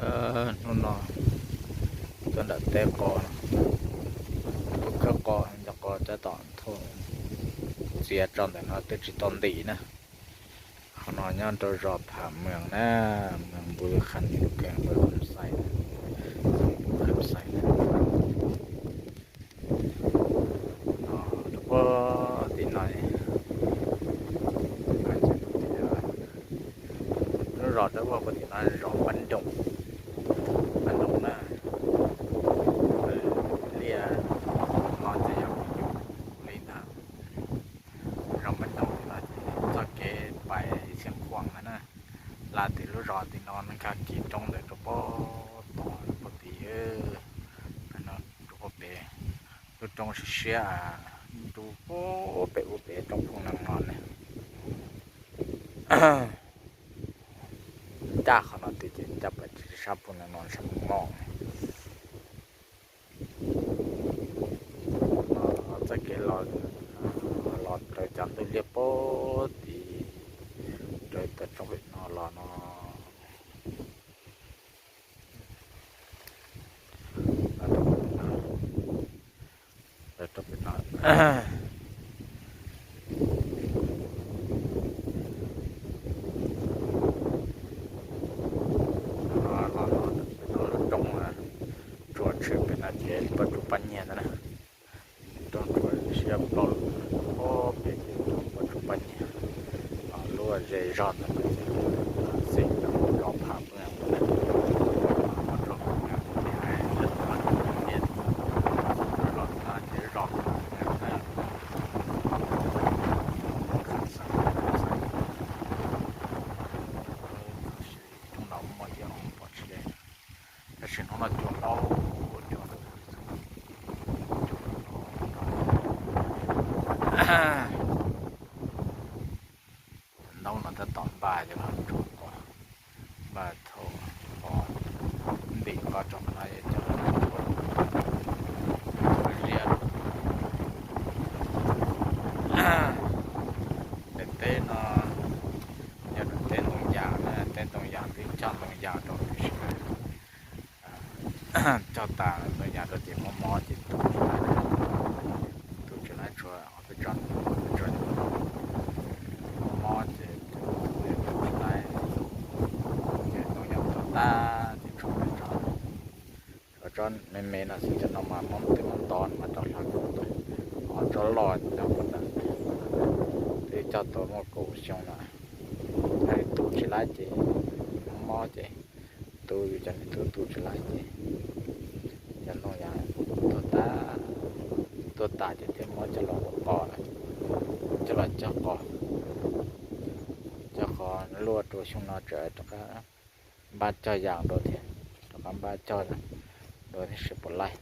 Hnub no tuaj nram teb qos, tuaj khawb qos, cov qos tab tom thauj txiav tso ntawm no twb tsis tau ntim na. Qhov no nyob rau zos Pham Mees na, Mees Npus Kham Xais na, Npus Kham Xais na. Rau puag tim no, lub zos rau puag tim no zos Npab Nroos, Npab Nroos na, liaj no ces yog li ntawd. Zos Npab Nroos no ces txoj kev pais Xeev Khuam ntawd na, hla tim lub zos tim no nkag kiv roob ntawd rau puag tom rau puag tid, rau puag pem, lub roob siab siab, rau puag pem ub pem roob Phooj Nees no ne. Ncaj qhov no tiag ces ncaj pais sab Phooj Nees no sab Moos Moj. Txoj kev los, los raws cov ntug liaj puag tid, raws tawm roob pem no los no. Los no, lub roob tsuas tshwm pem no ces Pab Tsuas Pab Nyiag ntawd na. Roob tsuas siab plaws, ob peb tug roob Pab Tsuas Pab Nyiag, lub ze zog ntawd ces xeem zos Pham Mees ntawd na. Pab Tsuas Pab Nyiag ces hais lawv tus Pab Tsuas Pab Nyiag, lub zos no ces zos Pham Mees na. Roob no muaj ib ob pom tsev, tab sis hnub no cua ntau, cua ntau. Cov ntaub no tab tom npaj cov qhov tso, npaj thauj qos, ntim qos tso qhov no cov qhov ziab. Daim teb no yog daim teb ntoo yas na, teb ntoo yas twb cog ntoo yas rau tiam sis cog tas ntoo yas rau ces mob mob ces tu tsis laib, tu tsis laib, tshuav ob peb tsob ntoo yas mob mob ces tu tsis laib, ces ntoo yas tuag tag ces tshuav peb tsob, tshuav tsob me me no xwb, cov no mas mob twb mob nto mas rov hla kuv tau ob tsob loj nyob puag ntawd, twb cog tau muaj kaum xyoo no, tu tsis laib ces mob mob ces tu yus cov niag tub tu tsis laib ces cov ntoo yas tuag tas, tuag tas ces thiaj muab coj los ua qos, coj los cog qos, cog qos luaj rau xyoo no tseem rov qab npaj cog yas dua thiab, rov qab npaj cog dua thiab seb puas laib.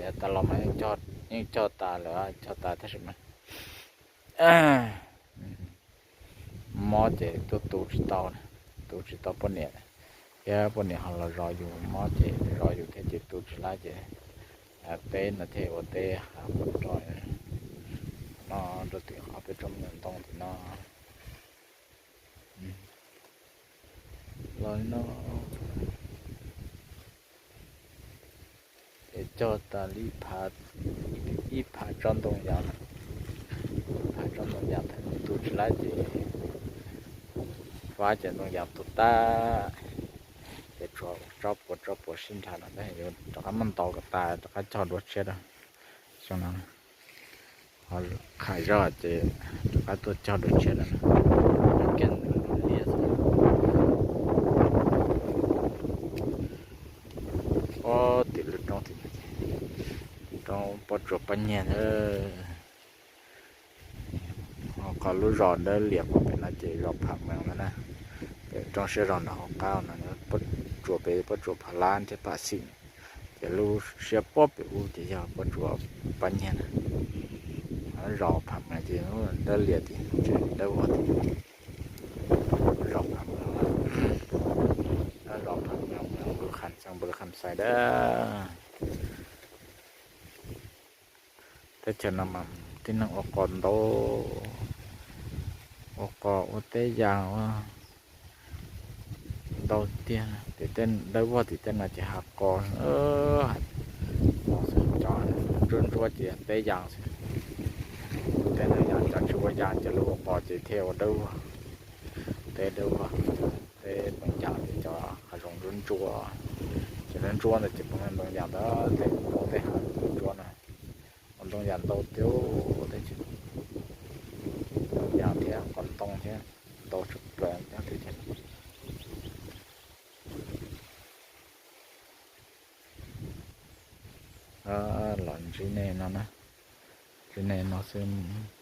Yav tas los mas yeej cog tas lawm, cog tas tab sis mas mob ces tuaj tu tsis tau, tu tsis tau poj niam thiab, poj niam ho los zov yus, mob ces zov yus thiab ces tu tsis laib ces teb no thiaj ua teb hav mus rau no, rau tim qhov peb tsob me nyuam ntoo tim no. Los li no, es cog tas li ib phav tsob ntoo yas, ib phav tsob ntoo yas thiaj tu tsis laib ces fab ces ntoo yas tuag tag, ces tshuav tsob puas tsob puas sib nrhav no, yuav rov qab muab ntaus kom tas rov qab cog dua tshiab rau xyoo no. Ho qham zog ces rov qab tuaj cog dua tshiab lawm. Ob tim lub roob tim, roob Pab Tsuas Pab Nyiag ntawd. Ho qhov lub zos dawb lias puag pem no ces zos Pham Mees ntawd na. Pem roob siab zog nram hauv qab no, Pab Tsuas pem, Pab Tsuas Pham Lab thiab Pham Xim, ces lub siab puag pem ub ces yog Pab Tsuas Pab Nyiag na. Zos Pham Mees ces dawb lias tim tseem dawb vog tim zos Pham Mees, zos Pham Mees, Npus Kham Xais, Npus Kham Xais dab. Teb chaws no mas tib neeg ua qos ntau, ua qos ua teb yas ua Ntau tiag, tim tej dawb vog tim tej no ces hav qos, cov ntsuab ntsuab ces teb yas xwb. Tej no yog cov tsis ua yas ces luag ua qos ces thiaj ua dawb vog, teb dawb vog, teb poob yas ces cov hav zoov ntsuab ntsuab, ces ntsuab ntsuab ntawd ces poob ntoo yas ntawd, tej poob tej hav ntsuab ntsuab no, ua ntoo yas ntau tiag, tej ntoo yas thiab qos ntoo thiab ntau tshaj plaws nyob tej chaw no. Los ntsib nej no na, ntsib nej no xwb.